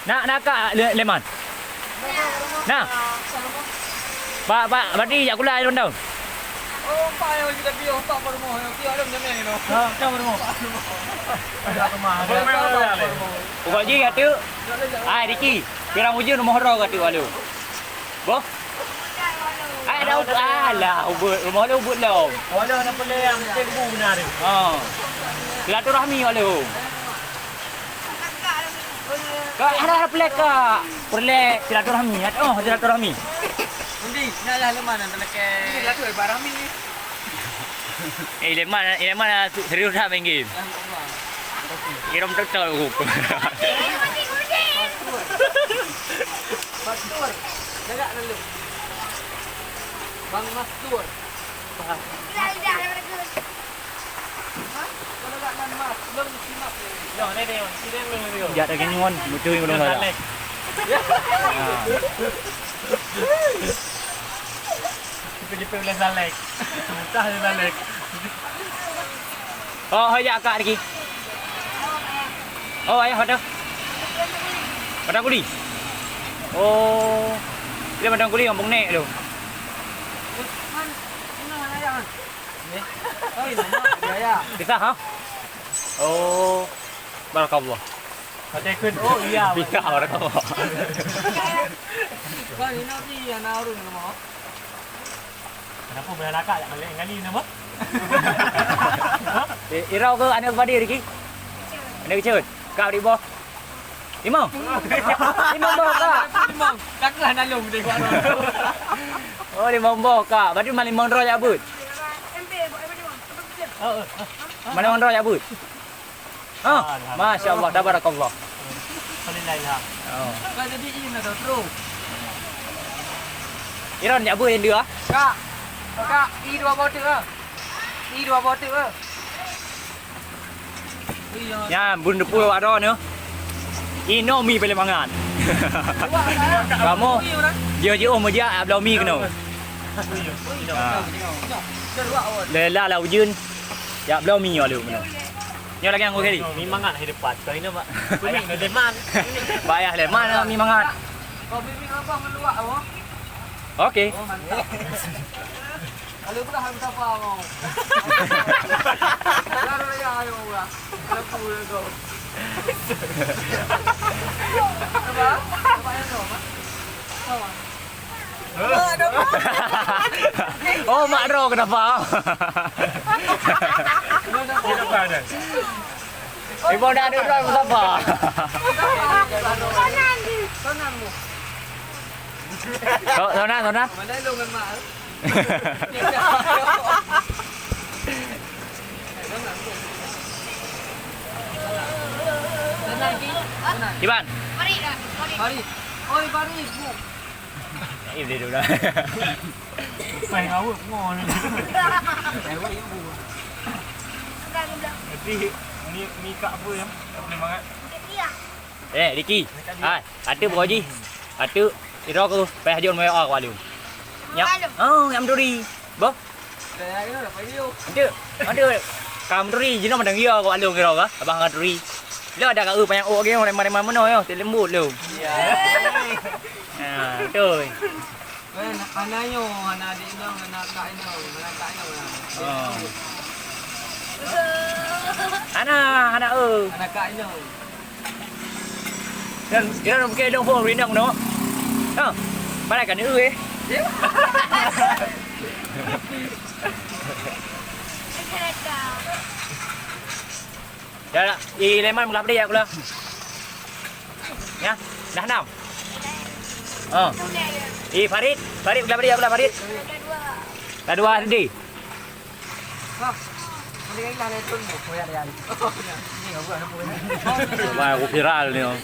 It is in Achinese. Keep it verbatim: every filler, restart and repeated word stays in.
Nak, nak kak le-, leman. Nah. Pak, pak, berarti jak kulai lôn tau. Oh, pak yang kita pion, pak baru mau, yang pion ada menjamin tu. Ha, ka baru mau. Pokok jih kata, ai Diki, pirang ujeuen rumoh droe kata walu. Boh. Ai ada ubit, alah, ubit, rumoh le ubit lom. Walau nak peureulèe yang cek bu benar. Ha. Silaturahmi walu. Kak, ada peureulèe, Kak. Peureulèe silaturahmi. Oh, silaturahmi. Undi, nyan lah leman nak lakèe. Silaturahmi. Eh, leman, leman serius dah main game. Kira betul-betul aku. Pastor. Pastor. Jaga lalu. Bang Mastur. Jak lagèe nyan, beutôi ngon lôn. Kita jepit oleh Zalek. Susah je Zalek. Oh, hai jak kak lagi. Oh, ayah pada. Pada kuli. Oh. Dia pada kuli kampung nek tu. Kisah, ha? Oh, barakallah. Pakai kun. Oh, iya. Bisa, barakallah. Kan ini nanti yang naruh nama. Kenapa boleh nakak jak balik kali nama? Eh, irau ke aneuk padi Riki? Aneuk kecil. Kak beri boh. Limong. Limong boh, Kak. Limong. Kaklah nalung tengok. Oh, limong boh, Kak. Berarti memang limong droe jak beuet. Mana limong droe jak beuet? Ha, alhamdulillah. Masya Allah, tabarakallah. Alhamdulillah. Oh. Kan jadi ini dah terus. Iron jak beuet yang dua. Kak. Kak, i dua boh teuk ah. I dua boh teuk ah. Iya. Nyan, bun depan awak droe nyoe. Inoe mi paling mangat. Kamoe, jioh-jioh meujak, bloe mi keunoe. Ha. Lela lah ujeuen. Jak bloe mi nyoe lé keunoe. Nyoe lagèe nyang kukiri. Mi mangat hai depan. Kau ini, Mak. Kuning, leman. Payah leman, mi mangat. Kau bimbing abang meluak, apa? Oke. Oh, mantap. Kalau pula harus apa mau? Baru ya, ayo, Bang. Aku ya, kau. Apa? Apa yang kau, Bang? Apa? Oh, mak droe kenapa? Kenapa ada? Ibu dah ada droe kenapa? Sana, sana. Sana, sana. Mana lu memang? Iban. Farid. Oi, Farid. Eh, boleh dulu dah. Pai ngawak ngol. Tapi ni, ni kak apa ya? Tak boleh mangat. Eh, Diki. Hai, atu pokok jih. Atu, iro ku, payah jom mayo aku alu. Nyak. Oh, nyak menturi. Boh. Ente, ente, ka menturi, jinoe mandang iya ku alu kiro ka, abang ka menturi. Lo ada ka eu panyang uk ge, remang-remang meunoe yo, ti lembut lo. Ya. Ha, betul. Kan, hana nyoe, hana adik inong, hana kak inong, hana kak inong lah. Oh. Hana, hana eu. Hana kak inong. Dan, ya, bukan dong phone, rinang no. Ha, mana kan eu eh? Dah, dah. Eh, Leman, belah pedih aku lah. Ya, dah enam. Oh. Eh, Farid, Farid, belah pedih aku lah, Farid. Dah dua sedih. Wah, aku viral ni, oh.